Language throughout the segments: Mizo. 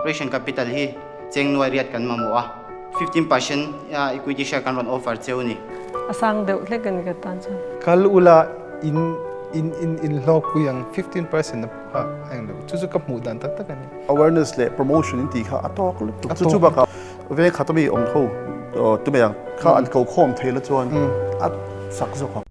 Operation Capital hi cheng nuai riat kan mamawh a, 15% equity share kan rawn offer cheu a ni. A sang deuh hlek a ni ka tan chuan. Kal ula in in in in hlawkpui ang 15% a a eng deuh chu chu ka hmuh dan tak tak a ni. Awareness leh promotion in tih kha a tawk lutuk chu chu bakah veng khat ami awm ho tumei ang kha an ko khawm thei la chuan a sak zawk ang.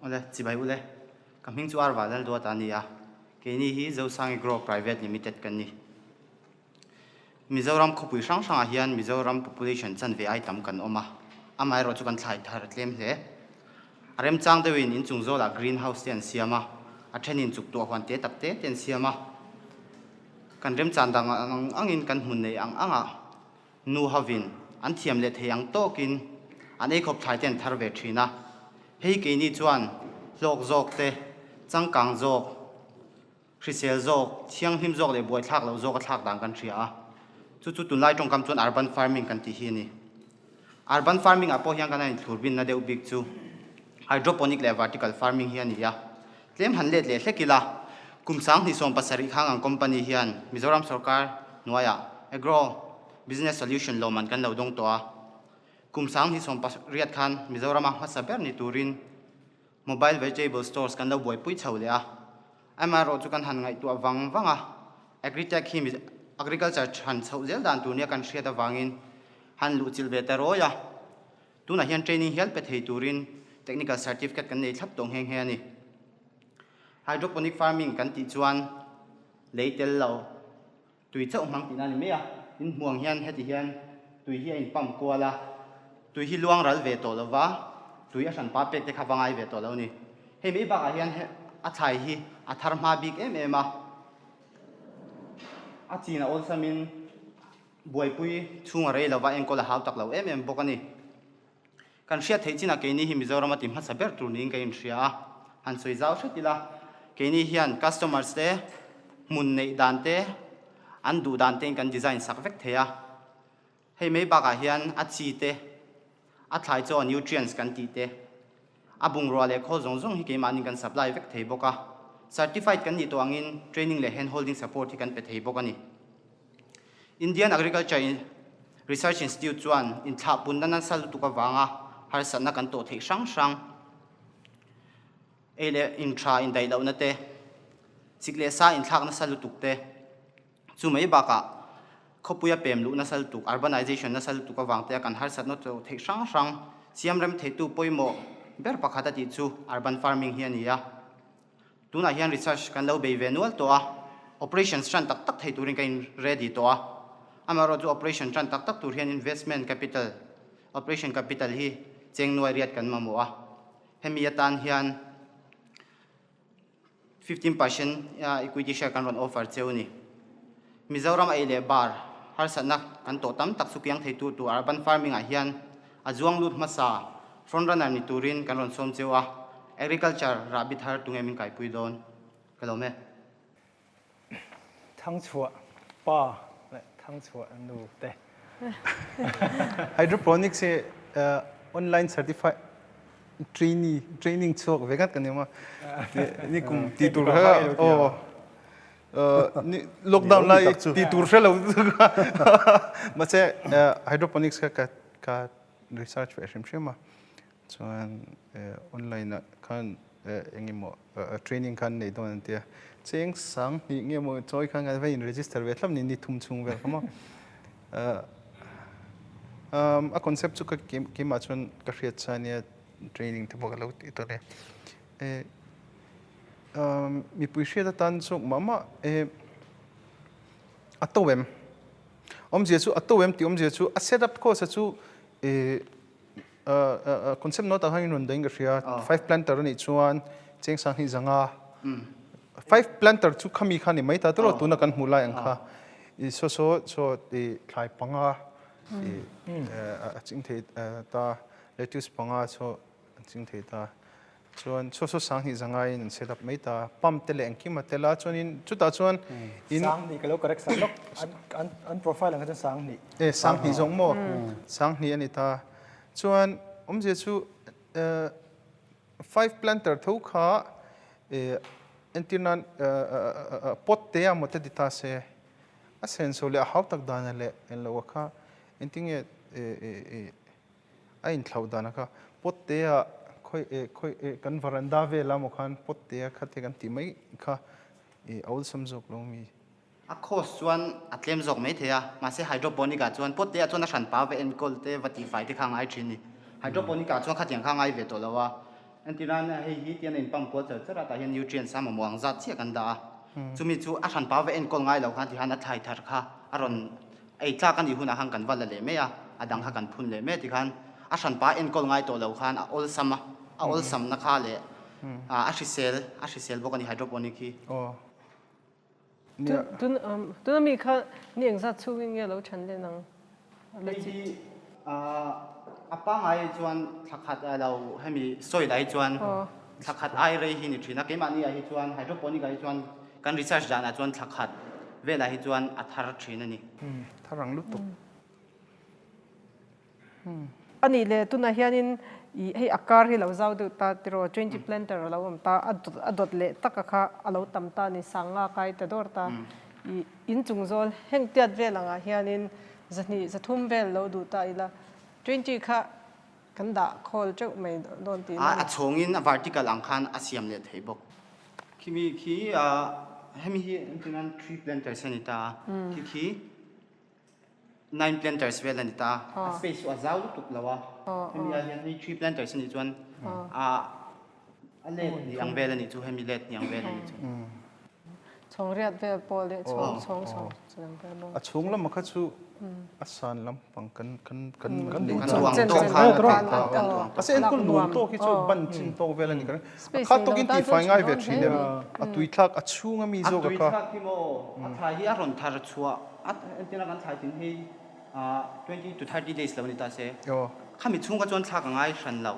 Awle, chibai ule. Ka hming chu Arva Lalduata a ni a, keini hi Zosangi Grow Private Limited kan ni. Mizoram khawpui hrang hrangah hian Mizoram population chanve ai tam kan awm a, amaherawh chu kan thlai thar tlem hle. A remchang deuhin inchung zawlah green house te an siam a, a thenin chuk tuah huan te tak te te an siam a. Kan remchan dang ang angin kan hmun nei ang angah nu hovin an thiam leh thei ang tawkin an eikhawp thlai te an thar ve thin a. Hei keini chuan hlawk zawk te, changkang zawk, Hrisel zawk, thianghlim zawk leh buaithlak loh zawk a thlak dan kan hria a. Chu chu tunlai tawngkam chuan urban farming kan tih hi a ni. Urban farming ah pawh hian kan han inthlur binna deuh bik chu hydroponic leh vertical farming hi a ni a. Tlem han let leh hlek ila, kum 2070 khang ang company hian Mizoram sorkar hnuaiah Agro Business Solution lawmman kan lo dawng tawh a. Kum 2018 khan Mizorama hmasa ber ni turin Mobile vegetable stores kan lo buaipui chho leh a, amaherawh chu kan han ngaihtuah vang vang a, Agritech hi agriculture than chhoh zel dan tur nia kan hriat avangin han luhchilh ve ta rawi a, tunah hian training hial pe thei turin technical certificate kan nei thlap tawh nghe nghe a ni. Hydroponic farming kan tih chuan lei tel lo. Tui chauh hmang tihna a ni mai a, in hmuh ang hian heti hian tui hi a in pump kual a, tui hi luang ral ve tawh lo va, tui a hran pa pek te kha va ngai ve tawh lo a ni. Hei mai bakah hian a thlai hi a thar hma bik em em a, a chin a awlsamin buaipui chhung a rei lo va, enkawl a hau tak lo em em bawk a ni. Kan hriat theih chinah keini hi Mizoram a ti hmasa ber tur niin ka inhria a, han sawi zau hret ila, keini hian customers te hmun neih dan te, an duh dan tein kan design sak vek thei a. Hei mai bakah hian a chi te, a thlai chaw nutrients kan tih te, a bungrua leh khawl zawng zawng hi keimahnin kan supply vek thei bawk a. Certified kan nih tawh angin training leh hand holding support hi kan pe thei bawk a ni. Indian Agriculture Research Institute chuan inthlahpunna nasa lutuk avanga harsatna kan tawh theih hrang hrang, ei leh in tha indaih lohna te, chik leh sa inthlak nasa lutuk te, chu mai bakah khawpuia pem luh nasa lutuk, urbanization nasa lutuk avang te a kan harsatna tawh theih hrang hrang siamrem theitu pawimawh ber pakhat a tih chu urban farming hi a ni a. Tunah hian research kan lo bei ve nual tawh a, operations tan tak tak thei turin ka in ready tawh a. Amaherawh chu operation tan tak tak tur hian investment capital, operation capital hi cheng nuai riat kan mamawh a. Hemi atan hian 15% equity share kan rawn offer cheu a ni. Mizoram ei leh bar harsatna kan tawh tam tak chu kiang thei tur tur urban farming ah hian a zuang lut hmasa front runner ni turin kan rawn sawm cheu a, agriculture rahbi thar tunge min kaipui dawn ka lawm e. Thangchhuah pa leh Thangchhuah nu te. Hydroponics hi online certified trainee training chhuak ve ngat ka ni awm a, ni kum tih tur kha aw. Lockdown lai ti tur hre lo mahse hydroponics kha ka ka research ve hrim hrim a chuan online ah khan engemaw training khan nei dawn an tia cheng sang hnih nge maw chawi khan kan va in register ve thlap ni ni thum chhung vel kha maw a concept chu ka keimah chuan ka hriat sa ania training te pawh ka lo tih tawh le. Mipui hriat atan chu mah mah e a to em? Awmzia chu a to em tih awmzia chu a set up course a chu e concept note ah khan in rawn dahin ka hria five planter a nih chuan cheng sang hnih zanga five planter chu khami kha ni mai ta tawh tuna kan hmuh lai ang kha i saw saw saw i thlai panga i a ching thei ta lettuce panga saw a ching thei ta. Chuan saw saw 2000 in an set up mai ta. Pump te leh engkim a tel a, chuanin chutah chuan in. 2000 ka lo correct sak lawk. An an an profile ang kha chuan 2000. E 2000 zawk maw? 2000 a ni ta. Chuan awmzia chu five planter tho kha entir nan pot te a maw te ti ta se a senso leh a hau tak dan a leh englo a kha engtinge a inthlauh dan a kha pot te ah khawi khawi kan varanda vel a maw khan pot te a kha te kan tih mai kha a awlsam zawk lo mi. A cost chuan a tlem zawk mai thei a, mahse hydroponic ah chuan pot te ah chuan a hran pa va enkawl te va tihfai te kha a ngai thin a ni. Hydroponic ah chuan khatiang kha a ngai ve tawh lo a, entirana hei hi tian a in pump kual char char a, tah hian nutrients a mamawh ang zat chiah kan dah a, chumi chu a hran pa va enkawl ngai lo khan tihan a thlai thar kha a rawn ei tlak a nih hunah khan kan va la leh mai a, a dang kha kan phun leh mai a tikhan a hran pa enkawl ngai tawh lo khan a awlsam a, a awlsamna kha leh a hrisel a hrisel bawk a ni hydroponic hi. Tuna mi kha ni engzat chhungin nge lo chhan len ang? Hei hi a pangngai hi chuan thla khat lo hemi soil ah hi chuan thla khat ai rei hi ni thin a, keimahni ah hi chuan hydroponic ah hi chuan kan research danah chuan thla khat velah hi chuan a thar thin a ni. Thar ang lutuk. A nih leh tunah hianin ih hei a kar hi lo zau deuh ta tiraw 20 planter a lo awm ta a dawt a dawt leh taka kha a lo tam ta a ni sanga kai ta dawr ta ih inchung zawl heng tiat vel angah hianin 200 300 vel lo duh ta ila 20 kha kan dah khawl teuh mai dawn tih A chhawngin a vertical ang khan a siam leh thei bawk. Khimi khi hemi hi entirnan tree planters a ni ta a khi khi Nine planters vel a ni ta a, a space chu a zau lutuk lo a, hemi ah hian hei three planters a nih chuan a a let ni ang vel a nih chu hemi let ni ang vel a nih chu. Chhawng riat vel pawh leh chhawng chhawng chhawng chhawng vel bawk. A chhung lamah kha chu a san lampang kan kan kan kan duh ang tawk khan a theih ta kan duh ang tawk. Mahse enkawl nuam tawk hi chu ban chin tawk vel a ni ka ring. A khat tawkin tihfai ngai ve thin em? A tui thlak a chhung a mi zawk a kha. A tui thlak hi maw a thlai hi a rawn thar chhuah A entirna kan thlai tin hi 20 to 30 days lo ni ta se. Khami chhung kha chuan thlak a ngai hran lo.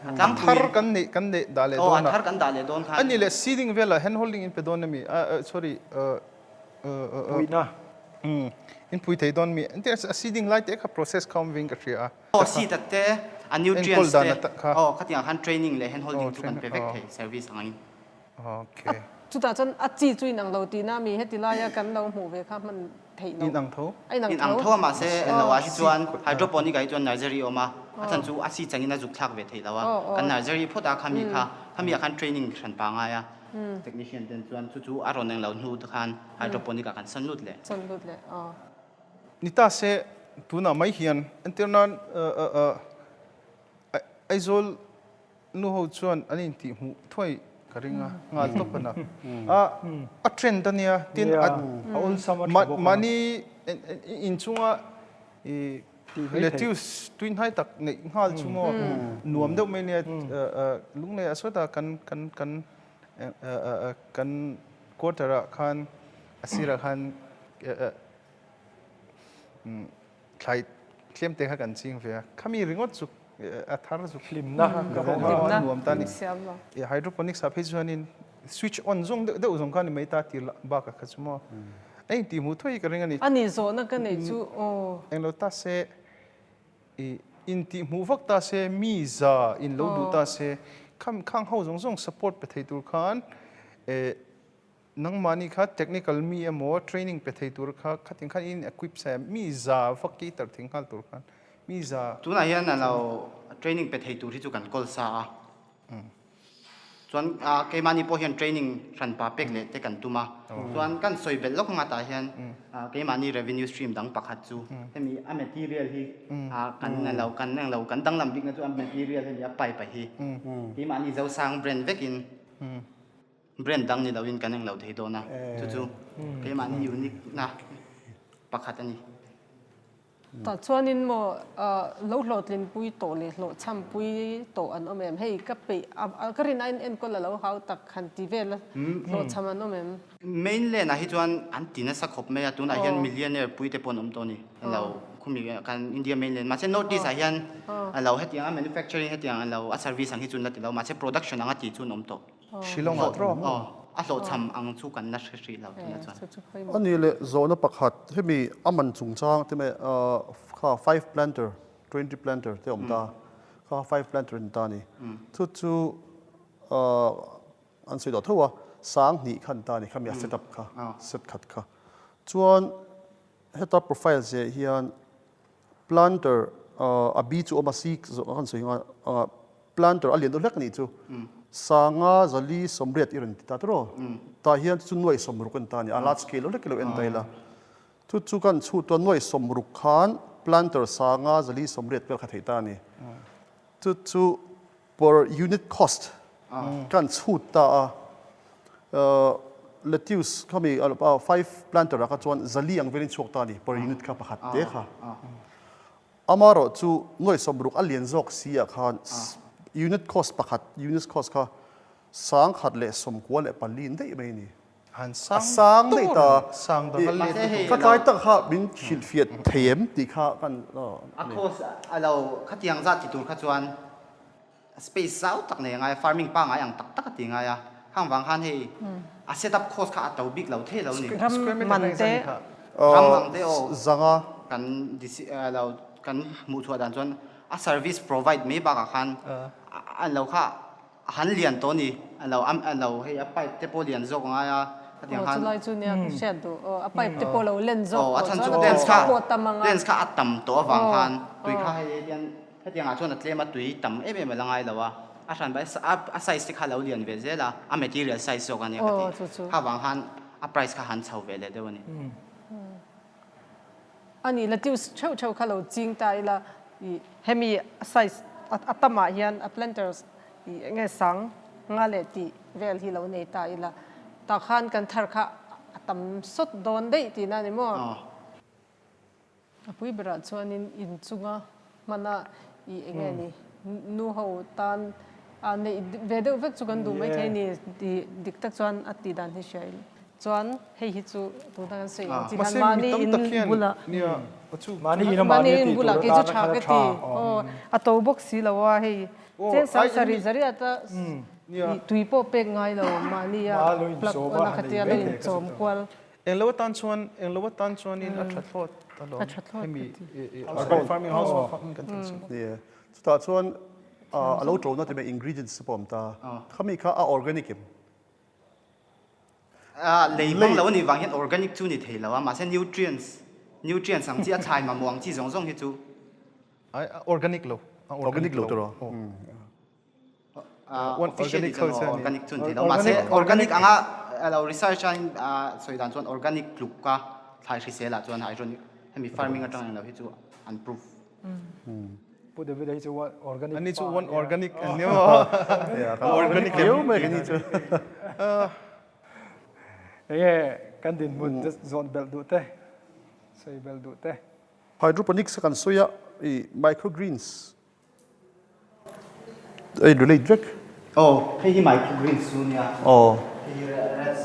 A thar kan neih kan neih dah leh dawn a. A thar kan dah leh dawn khan. A nih leh seeding velah hand holding in pe dawn a mi? Sorry. Puihna. In pui thei dawn mi? Entir a seeding lai te kha process kha awm vin ka hria a. Aw seed a te, a nutrients te. Aw khatiang khan training leh hand holding chu kan pe vek thei service angin. Okay. Chutah chuan a chi chu inang lo tihna mi heti laia kan lo hmuh ve kha hman theih loh. Inang tho. A inang tho. Inang tho a mahse englo ah hi chuan hydroponic ah hi chuan nursery a awm a, a chhan chu a chi changin a zuk thlak ve theih lo a, kan nursery phawt a khami kha, khami ah khan training hran pa ngai a, technician ten chuan chu chu a rawn englo hnu te khan hydroponic ah kan san lut leh. San lut leh aw. Ni ta se tunah mai hian entir nan Aizawl Nu ho chuan an intih hmuh thuai ka ring a, nghal tawp a na. A a trend a nia, tin a mahni inchunga i lettuce tui hnai tak neih nghal chu maw nuam deuh mai nia lunglei ah sawtah kan kan kan kan quarter ah khan a sirah khan Thlai tlem te kha kan ching ve a, khami ringawt chu a thar zuk hlimna ka hmu a nuam ta ni. Hydroponics ah phei chuanin switch on zawng deuh deuh zawng kha ni mai ta tir bakah kha chu maw a intih hmuh thuai ka ring a ni. A nih zawhna ka neih chu aw. Englo ta se i intih hmuh vak ta se mi za in lo duh ta se khang ho zawng zawng support pe thei tur khan Nangmahni kha technical mi emaw training pe thei tur kha khatin khan in equip sa em? Mi za vak cater thei nghal tur khan mi za. Tunah hian a lo training pe thei tur hi chu kan kawl sa a. Chuan keimahni pawh hian training hranpa pek leh te kan tum a. Chuan kan sawi belh lawk anga tah hian keimahni revenue stream dang pakhat chu hemi a material hi kan lo kan englo kan danglam bikna chu a material hemi a pipe a hi keimahni Zosang brand vekin Brand dang ni loin kan englo thei dawn a, chu chu keimahni unique na pakhat a ni. Tah chuanin maw lo hlawhtlinpui tawh leh hlawhchhampui tawh an awm em? Hei ka peih a ka rin aiin enkawl a lo hau tak han ti vel a hlawhchham an awm em? Mainland ah hi chuan an ti nasa khawp mai a, tunah hian millionaire pui te pawh an awm tawh a ni. Lo. Khumi kan India mainland mahse North East ah hian a lo hetiang a manufacturing hetiang a lo a service ang hi chu an la ti lo mahse production anga tih chu an awm tawh. Shillong ah tawh. Aw a hlawhchham ang chu kan la hre hrih lo tunah chuan. A nih leh zawhna pakhat hemi a man chungchang te mai kha five planter 20 planter te awm ta kha five planter an ta a ni chu chu an sawi tawh tho a sang hnih kha an ta a ni khami a setup kha set khat kha chuan Heta profile zeh hian planter a bi chu awm a si zawh kan sawi anga planter a lian deuh hlek a nih chu sanga zali sawmriat i rawn ti ta tiraw tah hian chu nuaih sawmruk a ni ta a ni a large scale deuh hlek i lo en ta ila chu chu kan chhut chuan nuaih sawmruk khan planter sanga zali sawmriat vel kha theih ta a ni chu chu Per unit cost kan chhut ta a, lettuce khami five planter ah kha chuan zali ang velin chhuak ta a ni per unit kha pakhat te kha. Amaherawh chu nuaih sawmruk a lian zawk si ah khan unit cost pakhat unit cost kha sangkhat leh sawmkua leh pali daih mai a ni. A sang daih ta. Ka tlai tak kha min hrilhfiah thei em tih kha kan. A cost a lo khatiang zat ti tur kha chuan space zau tak nei a ngai a, farming pangngai ang tak tak a ti ngai a, khang vang khan hei a set up cost kha a to bik lo thei lo ni. Ram man te. Ram ang te aw. Zanga. Kan lo kan hmuh chhuah dan chuan a service provide mai bakah khan an lo kha A han lian tawh ni, a lo a lo hei a pipe te pawh lian zawk a ngai a, khatiang khan. Aw chulai chu nia ka hriat duh, aw a pipe te pawh lo len zawk tawh chuan a lens kha pawh tam ang a. Lens kha a tam tawh avang khan tui kha hei hian hetiang ah chuan a tlem a tui tam em em a la ngai lo a, a hran bai a size te kha a lo lian ve zel a, a material size zawk a nia ka ti, kha vang khan a price kha han chho ve leh deuh a ni. A nih la tius theuh theuh kha lo ching ta ila i hemi size a tamah hian a planters i enge sang nga leh tih vel hi lo nei ta ila tah khan kan thar kha a tam sawt dawn daih tihna a ni maw? A pui berah chuanin inchunga hmana i enge ni nu ho tan a neih ve deuh vek chu kan duh maithei ni tih dik tak chuan a tih dan hi hria ila. Chuan hei hi chu tuna kan sawi ang chi khan mahni in bulah mahni in bulah kei chu tha ka ti aw a to bawk si lo a hei cheng sang sarih zariat a tui pawh pek ngai lo mahni a plug on a khatia lo inchawm kual. Englo atan chuan englo atan chuanin a tha thlawt alawm hemi urban farming household farming kan tih chu. Ni e chutah chuan a lo ṭona ti mai ingredients te pawh a awm ta khami kha a organic em? Lei hmang lo a nih vang hian organic chu ni thei lo a, mahse nutrients, nutrients ang chi a thlai mamawh ang chi zawng zawng hi chu. Ai organic lo, a organic lo tawh rawh. Officially chuan organic chu ni thei lo, mahse organic anga a lo research a sawi dan chuan organic tluk a thlai hrisel ah chuan hydronic hemi farming atang englo hi chu an prove. Pu David hi chu one organic Ani chu one organic an ni maw? Kan organic riau mai kan ni chu. Enge kan dinhmun te zawn belh duh te, sawi belh duh te. Hydroponics a kan sawi a, i microgreens A in relate vek. Aw, hei hi microgreens chu nia. Aw. Hei hi red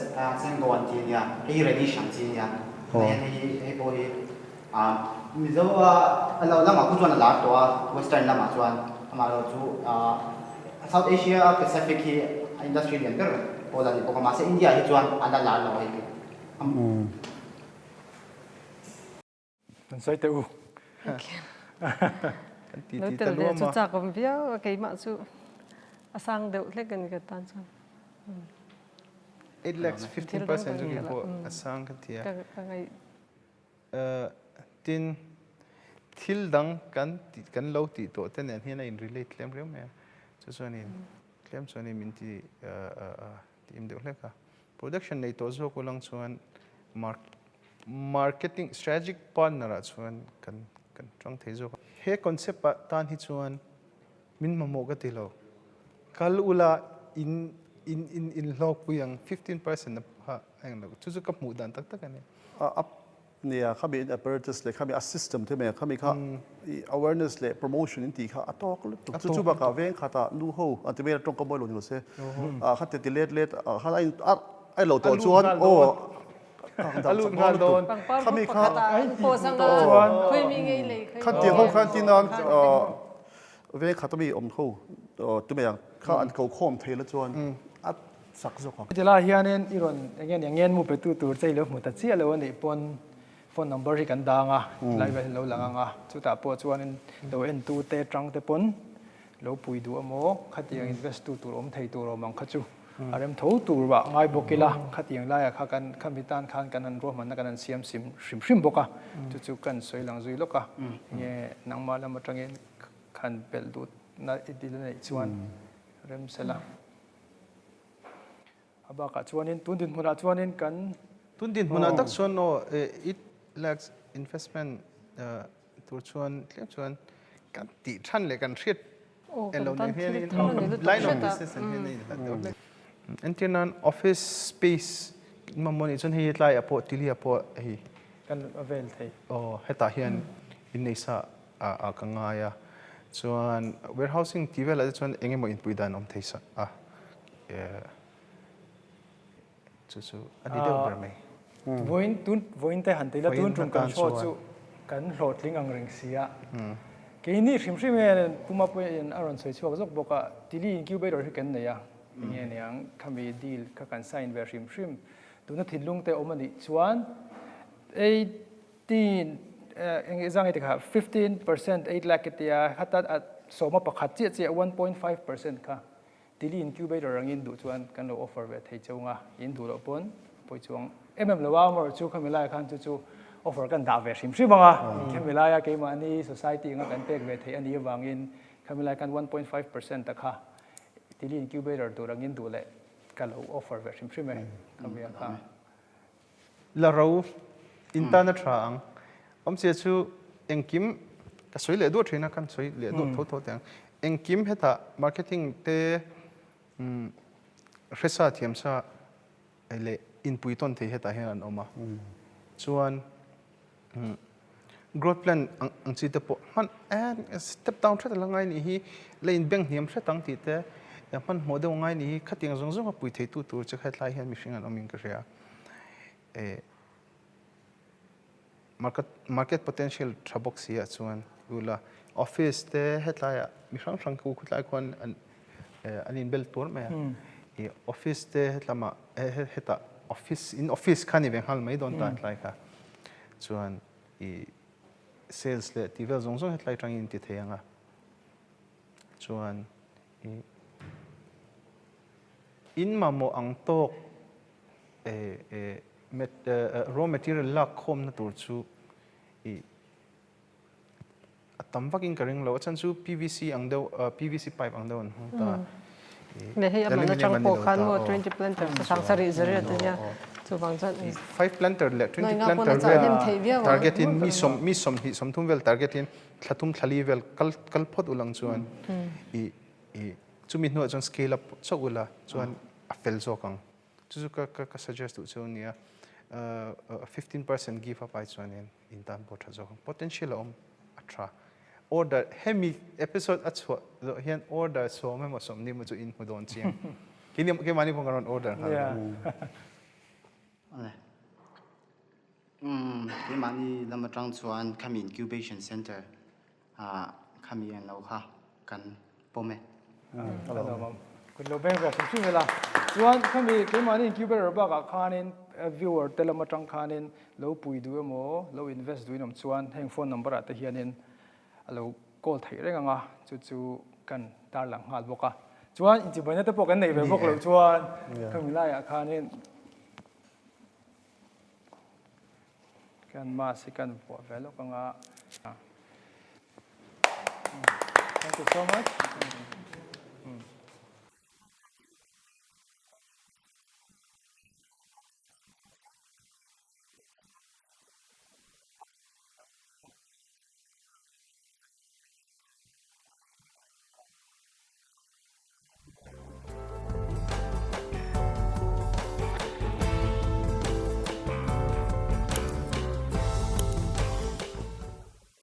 sengo an ti a nia. Hei hi radish ang chi a nia. Aw. Hei hi hei pawh hi ah Mizo a lo lamah khu chuan a lar tawh a, western lamah chuan amaherawhchu ah South Asia Pacific hi a industry lian ber pawl a ni bawk a, mahse India ah hi chuan a la lar lo hei hi. An sawi teh u. Kan ti Lo ti ta tel ve luam chu a. chak awm viau a keimah chu a sang deuh hlek a ni ka tan chuan. 8 lakhs 15% chu kei pawh a sang ka ti a. Ka ka ngaih. Tin thil dang kan ti kan lo tih tawh te nen hian a in relate tlem riau mai a. Chu chuanin tlem chuanin min ti ti im deuh hlek a. Production nei tawh zawk ulang chuan mark Marketing strategic partner ah chuan kan kan tang thei zawk a. He concept ah tan hi chuan min mamawh ka ti lo. Kal ula in in in in hlawkpui ang 15% a pha a eng lo. Chu chu ka hmuh dan tak tak a ni. A up nia khami in apparatus leh khami a system te mai khami kha i awareness leh promotion in tih kha a tawk lutuk. Chu chu bakah veng khatah nu ho an ti mai a tawngka mawi lo ni lo se. A kha ti ti let let a khan a in a a lo tawh chuan aw. A lut nghal dawn. Pangpar Khami hmun kha pakhat ah an post anga khawi mi ngei lei khawi Khan tiang ho khan tin nan veng khat ami awm ho tumei ang kha an ko khawm thei la chuan a sak zawk ang. Heti lai hianin i rawn eng nge nia ngen mu petu tur che i lo hmu ta chiah lo a nih pawn phone number hi kan dang a, tilai vel hi lo lang ang a, chutah pawh chuanin lo entu te tang te pawn Lo pui duh a maw? Khatiang invest tu tur awm thei tur awm ang kha chu a rem tho tur ah ngai bawk ila, khatiang laiah kha kan khami tan khan kan han ruahmanna kan han siam sim hrim hrim bawk a, chu chu kan sawi lang zui lawk a, enge nangmah lam atangin khan belh duhna i dil a neih chuan rem sela. A bakah chuanin tun dinhmunah chuanin kan. Tun dinhmunah tak chuan aw it lacks investment tur chuan tlem chuan kan tih than leh kan hriat en lo nen hianin line of business nen hian a inhlat deuh hlek. Entir nan office space mamawh nih chuan hei tlaiah pawh tiliah pawh hei kan a vel thei. Aw hetah hian inneisa ah ka ngai a, chuan warehousing tih velah te chuan eng emaw inpui dan awm thei sa a, chu chu a ni deuh ber mai. Vawiin tun vawiin te han ti ila tun tum kan show chu kan hlawhtling ang reng si a, keini hrim hrim hian Pu Mapuiain a rawn sawi chhuak zawk bawk a, Tili incubator hi kan nei a, enge niang khami deal kha kan sign ve hrim hrim, tuna thinlung te awm a nih chuan 18 eng zang i ti kha 15% 8 lakh i tia hata a sawma pakhat chiah chiah 1.5% kha Tili incubator angin duh chuan kan lo offer ve thei cheu nga in duh loh pawn pawi chuang em em lo a amarawh chu khami laiah khan chu chu offer kan dah ve hrim hrim anga khami laia keimahni society anga kan pek ve theih a nih avangin khami lai khan 1.5% ta kha Tili incubator tur angin duh leh ka lo offer ve hrim hrim e khami ah kha. La ro in tan a tha ang. Awmzia chu engkim ka sawi leh duah thin a, kan sawi leh duah tho tho teh ang. Engkim hetah marketing te hresa thiamsa leh inpui tawn thei hetah hian an awm a. Chuan growth plan ang chi te pawh hman step down hret a la ngai nih hi, la inbeng hniam hret ang tih te, hmanhmawh deuh ngai nih hi khatiang zawng zawng a pui theitu tur chu hetlai hian mihring an awmin ka hria. Market market potential tha bawk si ah chuan ula office te hetlaiah mi hrang hrang khu khutlai khuan an an inbel tur mai a. I office te hetlamah hetah office in office kha ni ve nghal mai dawn ta hetlai kha. Chuan i sales leh tih vel zawng zawng hetlai atangin in ti thei ang a. Chuan i in mamawh ang tawk raw material lak khawmna tur chu i A tam vakin ka ring lo. A chhan chu PVC ang deuh, PVC pipe ang deuh an hmang ta. Ne hei a man atang pawh khan maw 20 planter sa sang sarih zariat a nia. Chuvang chuan 5 planter leh 20 planter vel target in mi sawm mi 20 30 vel target in thla thum thla li vel kal kal phawt ulang chuan i i chumi hnuah chuan scale up chauh ula chuan a fel zawk ang. Chu chu ka ka suggest duh chu ania. 15% give up ai chuanin in tan pawh tha zawk ang. Potential a awm a tha. Order hemi episode a chhuah zawh hian order sawm emaw sawmni emaw chu in hmu dawn chiang. Keini keimahni pawh kan rawn order nghal dawn. Awle. Umm keimahni lam atang chuan khami incubation center ah khami an lo kha kan pawm e. A lo awm. Kut lo beng ve hrim hrim ila. Chuan khami keimahni incubator bakah khanin viewer te lam atang khanin lo pui duh emaw lo invest duhin awm chuan heng phone number ah te hianin a lo call theih reng ang a, chu chu kan tarlang nghal bawk a. Chuan inchibuaina te pawh kan neih ve bawk loh chuan khami laiah khanin Kan mask hi kan vuah ve lawk ang a. Thank you so much.